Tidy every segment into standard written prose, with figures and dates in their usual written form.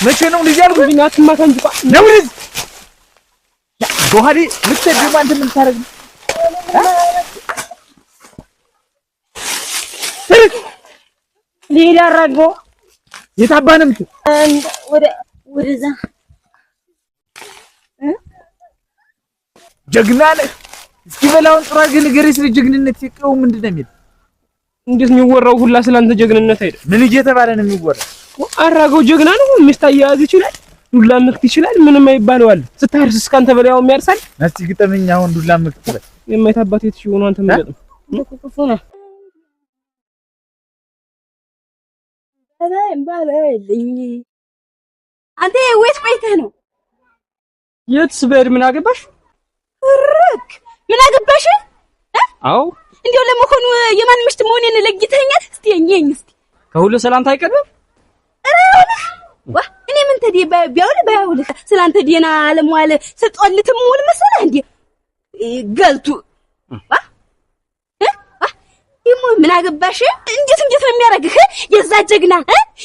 መቼ ነው ልጅ ያልኩህ? አትማታ እንጂ ነው ልጅ በኋላ ልትሄድ ደግሞ አንተ ምን ልታደርግ ነው? ልሂድ አራግቦ የት አባህ ነው የምትሄድ? ወደዛ ጀግና ነህ። እስኪ በላውን ጥሩ አድርገህ ንገረኝ ስለ ጀግንነት። የቀው ምንድን ነው የሚል? እንዴት የሚወራው ሁላ ስላንተ ጀግንነት አይደል? ምን እየተባለ ነው የሚወራው? አራገው ጀግና ነው። ሚስት አያያዝ ይችላል፣ ዱላ ምክት ይችላል። ምንም አይባለዋል። ስታርስ እስካንተ በላይ ያው የሚያርሳል። እስኪ ግጠመኝ አሁን ዱላ ምክት በል። የማይታባት የት ሆኖ አንተ የምትገጥም ክፉ ነህ። ባበልኝ አንተ ወይት ቆይተህ ነው? የትስ ብሄድ ምን አገባሽ? ርክ ምን አገባሽ? አዎ እንዲያው ለመሆኑ የማን ምሽት መሆኔን ለይተኸኛል? እስቲ የኝ እስቲ ከሁሉ ሰላምታ አይቀድምም? ዋ እኔ ምን ተዲ ቢያውል ባያውልህ ስላንተ ዲና አለመዋል ስጦልት ሙል መሰለህ እንዴ ገልቱ ዋ ዋ ይሞ ምን አገባሽ? እንዴት እንዴት ነው የሚያደርግህ? የዛ ጀግና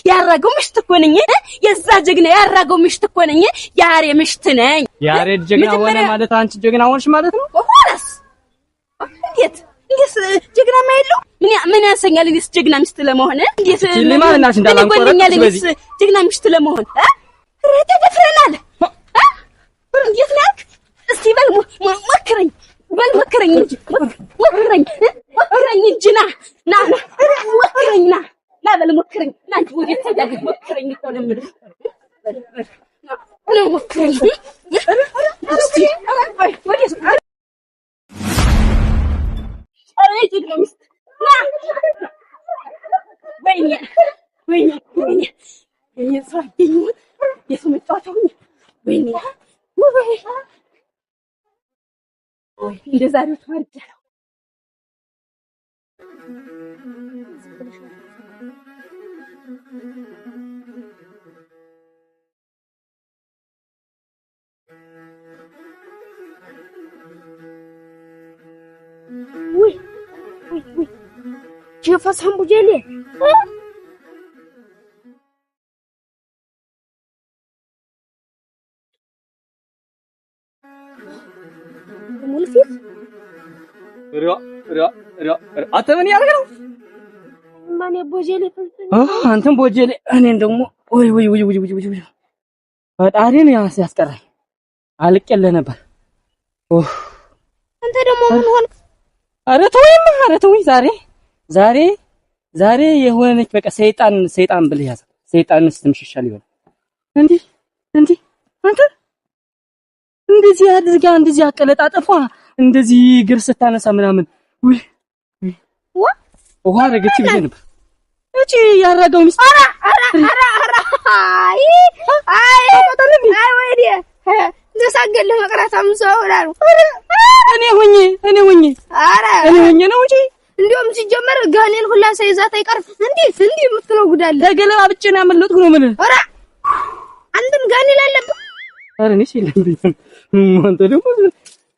ያራገው ምሽት እኮ ነኝ። የዛ ጀግና ያራገው ምሽት እኮ ነኝ። ያሬ ምሽት ነኝ። ያሬድ ጀግና ሆነ ማለት አንቺ ጀግና ሆንሽ ማለት ነው? ሆነስ እንዴት እንዴት ጀግና ማይለው ምን ምን ያንሰኛል? እኔስ ጀግና ሚስት ለመሆን እንዴት ሊማን እናሽ እንዳላንቆረጥ እኔስ ጀግና ሚስት ለመሆን ኧረ ተደፍረናል። እንዴት ነው ያልክ? እስቲ በል ሞክረኝ፣ በል ሞክረኝ እንጂ ሞክረኝ፣ ሞክረኝ እንጂ ና ና ና ሞክረኝ፣ ና ና በል ሞክረኝ፣ ና እንጂ ወዴት ትሄዳለህ? ሞክረኝ እኮ ነው የምልህ። በል በል ና ሞክረኝ እስቲ ወዴት? ኧረ ጀግና ሚስት ና ወይኔ ወይኔ ወይኔ ወይኔ ሰው አገኘሁት የሰው መጫወቻ ሆኜ ወይኔ ወይ ወይ እንደ ዛሬው ተዋርጃለሁ። ውይ ውይ ውይ ጀፈሳም ቡጀሌ ሙልፊት አንተ ምን እያደረግህ ነው? ማን ቦጀሌ ፍልፍል አንተም ቦጀሌ እኔን ደግሞ ወይ ወይ ወይ ወይ ወይ ወይ ፈጣሪን ያስቀራኝ አልቄልህ ነበር። አንተ ደግሞ ምን ሆንክ? ኧረ ተወኝማ፣ ኧረ ተወኝ። ዛሬ ዛሬ ዛሬ የሆነች በቃ ሰይጣን ሰይጣን ብለህ ያዘ። ሰይጣን ስትምሽ ይሻል ይሆናል። እንዲህ እንዲህ አንተ እንደዚህ አድርጋ እንደዚህ አቀለጣጠፏ እንደዚህ እግር ስታነሳ ምናምን ውይ ውሃ አደረገች ብዬ ነበር። እቺ ያራጋው ሚስት ኧረ ኧረ ኧረ ኧረ አይ አይ አይ ወይኔ እንደሳገልህ መቅረት አምሰው እላለሁ። እኔ ሆኜ እኔ ሆኜ ኧረ እኔ ሆኜ ነው እንጂ እንዲያውም ሲጀመር ጋኔን ሁላ ሳይዛት አይቀርም። እንዲህ እንዲህ የምትለው ጉድ አለ። ተገለባብጬ ነው ያመለጥኩ ነው የምልህ። ኧረ አንተም ጋኔን አለብህ። ኧረ እኔስ የለብኝም። አንተ ደግሞ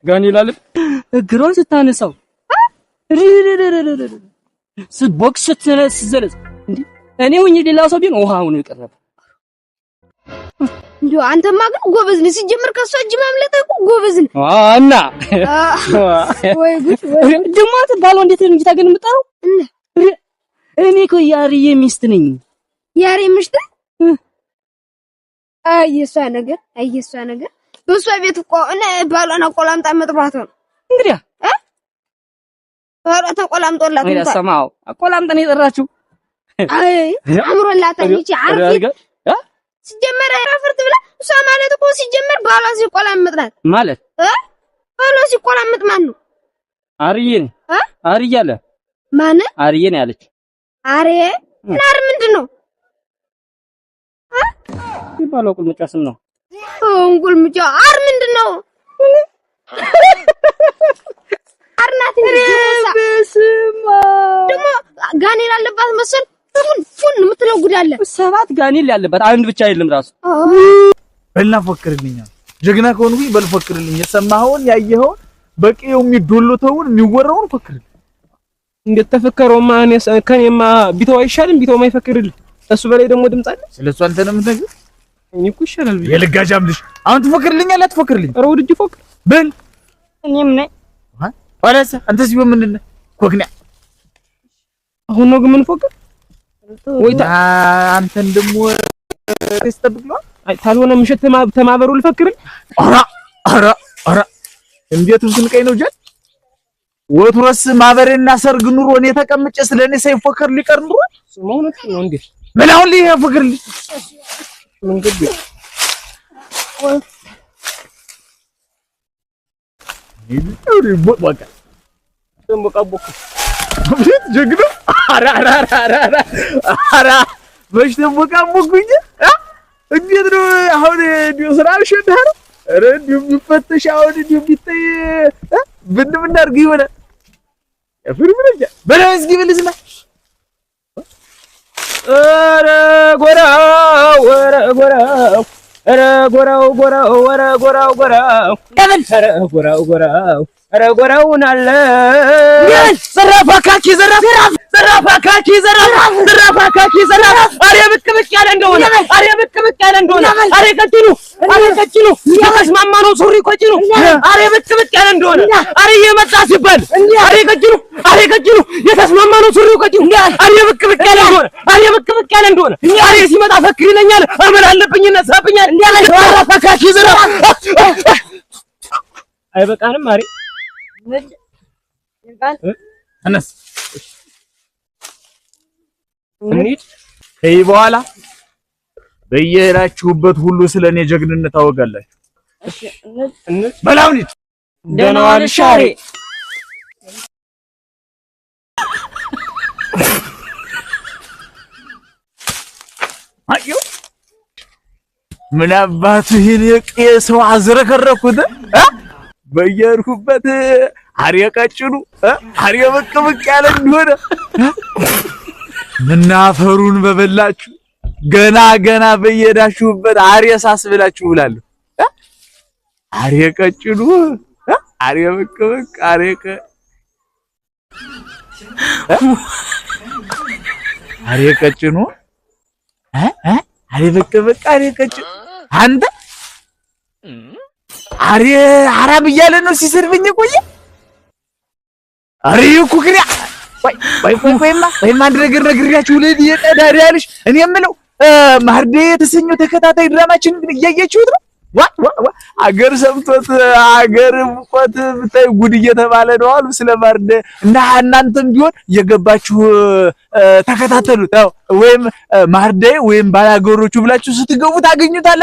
ጋኔን አለብህ። እግሯን ስታነሳው ቦክስ ስትዘለዝ እንዴ እኔ ሆኜ ሌላ ሰው ቢሆን ውሃ ሆኖ የቀረበ እንዲያው አንተማ ግን ጎበዝ ነህ። ሲጀመር ከእሷ እጅ ማምለጥ እኮ ጎበዝ ነህ። እና ወይ ጉድ ወይ ደግሞ አንተ ባሏ እንዴት ነው እንጂ ታገን የምጠራው? እኔ እኮ ያርዬ ሚስት ነኝ። ያሬ ሚስት? አይ የእሷ ነገር፣ አይ የእሷ ነገር በእሷ ቤት እኮ እኔ ባሏን አቆላምጣ መጥባት ነው። እንግዲያ ባሏ ተቆላምጦላት ወይ እንኳን ሰማው አቆላምጣ ነው የጠራችው። አይ አምሮላታል። ይቺ አርፊት ሲጀመር አፍርት ብላ እሷ ማለት እኮ ሲጀመር ባሏ ሲቆላምጥ ናት ማለት ባሏ ሲቆላምጥ ማን ነው? አርዬ ነው። አርዬ አለ ማን? አርዬ ነው ያለች። አሬ ናር ምንድን ነው? ይባላል ቁልምጫ ስም ነው። እንቁልምጫ አር ምንድን ነው? አር ናት እንጂ ደግሞ ጋኔን አለባት መሰል ፉን ፉን የምትለው ጉድ አለ። 7 ጋኔን ያለባት አንድ ብቻ አይደለም ራሱ። በልና ፎክርልኝ። ጀግና ከሆንኩኝ በል ፎክርልኝ። የሰማኸውን ያየኸውን በቂው የሚዶሎተውን የሚወራውን ፎክርልኝ። እንደተፈከረውማ እኔ ከኔማ ቢተው አይሻልም? ቢተው ማይፈክርልኝ እሱ በላይ ደግሞ ድምጽ አለ። ስለሱ አንተ ነው የምትነግረው? እኔ እኮ ይሻላል ብዬ የልጋጃም ልጅ አሁን ትፎክርልኛለህ አትፎክርልኝ? ኧረ ወድጄ ፎክር በል እኔም ነኝ። ኋላስ አንተስ ቢሆን ምንድን ነህ? ኮክኒያ አሁን ነው ግን የምንፎክር ወይ አንተን ደግሞ ስጠብቅ ነው። አይ ታልሆነ ምሽት ተማበሩ ልፈክርል። ኧረ ኧረ ኧረ እንዴት ስንቀኝ ነው ጀል ወትሮስ ማበሬና ሰርግ ኑሮ እኔ ተቀምጬ ስለኔ ሳይፎከር ሊቀር ኑሮ እውነት ነው እንዴ? ምን አሁን ሊፎክርልኝ ምን ግድ ጀግኖ ኧረ መች ተቦቃቦኩኝ? እንዴት ነው አሁን? እንዲሁ ስራ አልሸናህ ነው? ኧረ እንዲሁ የሚፈተሽ አሁን እንዲሁ የሚታይ ብን ብናድርግ ይሆናል። በለው እስኪ ብል ስማ። ኧረ ጎራው ኧረ ጎራው ኧረ ጎራው ጎራው ኧረ ጎራው ጎራው ኧረ ጎራው ጎራው ኧረ ጎራውን አለ ዘራፍ አካኪ ዘራፍ ዘራፍ አካኪ ዘራፍ ዘራፍ አካኪ ዘራፍ። አሬ ብቅ ብቅ ያለ እንደሆነ አሬ ብቅ ብቅ ያለ እንደሆነ አሬ ቀጭኑ አሬ ቀጭኑ የተስማማ ነው ሱሪ ቀጭኑ አሬ ብቅ ብቅ ያለ እንደሆነ አሬ እየመጣ ሲባል አሬ ቀጭኑ አሬ ቀጭኑ የተስማማ ነው ሱሪው ቀጭኑ አሬ ብቅ ብቅ ያለ እንደሆነ አሬ ብቅ ብቅ ያለ እንደሆነ አሬ ሲመጣ ፈክር ይለኛል አመል አለብኝ ይነሳብኛል። ዘራፍ አካኪ ዘራፍ አይበቃንም አሬ ተነስ እንሂድ። ከዚህ በኋላ በየሄዳችሁበት ሁሉ ስለ እኔ ጀግንነት ታወጋላችሁ። በል አሁን ሂድ። ደህና ዋልሽ አሬ። አየሁ ምን አባቱ ይሄን የሰው አዝረከረኩት። በየሄድኩበት አሬ ቀጭኑ አሬ ብቅ ብቅ ያለ እንደሆነ ምናፈሩን በበላችሁ ገና ገና በየሄዳችሁበት አሬ ሳስብላችሁ ብላለሁ። አሬ ቀጭኑ አሬ ብቅ ብቅ አሬ ቀጭኑ አሬ ብቅ ብቅ አሬ ቀጭኑ አንተ አሬ አራም እያለ ነው ሲሰድበኝ የቆየ። አሬ ኩክሪያ ቆይ ቆይ ቆይ ቆይማ ቆይማ አንድ ነገር ነግሬያችሁ ልሂድ። የቀዳዳ ያልሽ እኔ የምለው ማርዴ የተሰኘው ተከታታይ ድራማችን ግን እያያችሁት ነው? ዋ ዋ ዋ አገር ሰምቶት አገር ሙቆት ብታይ ጉድ እየተባለ ነው አሉ ስለ ማርዴ። እና እናንተም ቢሆን እየገባችሁ ተከታተሉት። ወይም ማርዴ ወይም ባላገሮቹ ብላችሁ ስትገቡ ታገኙታላችሁ።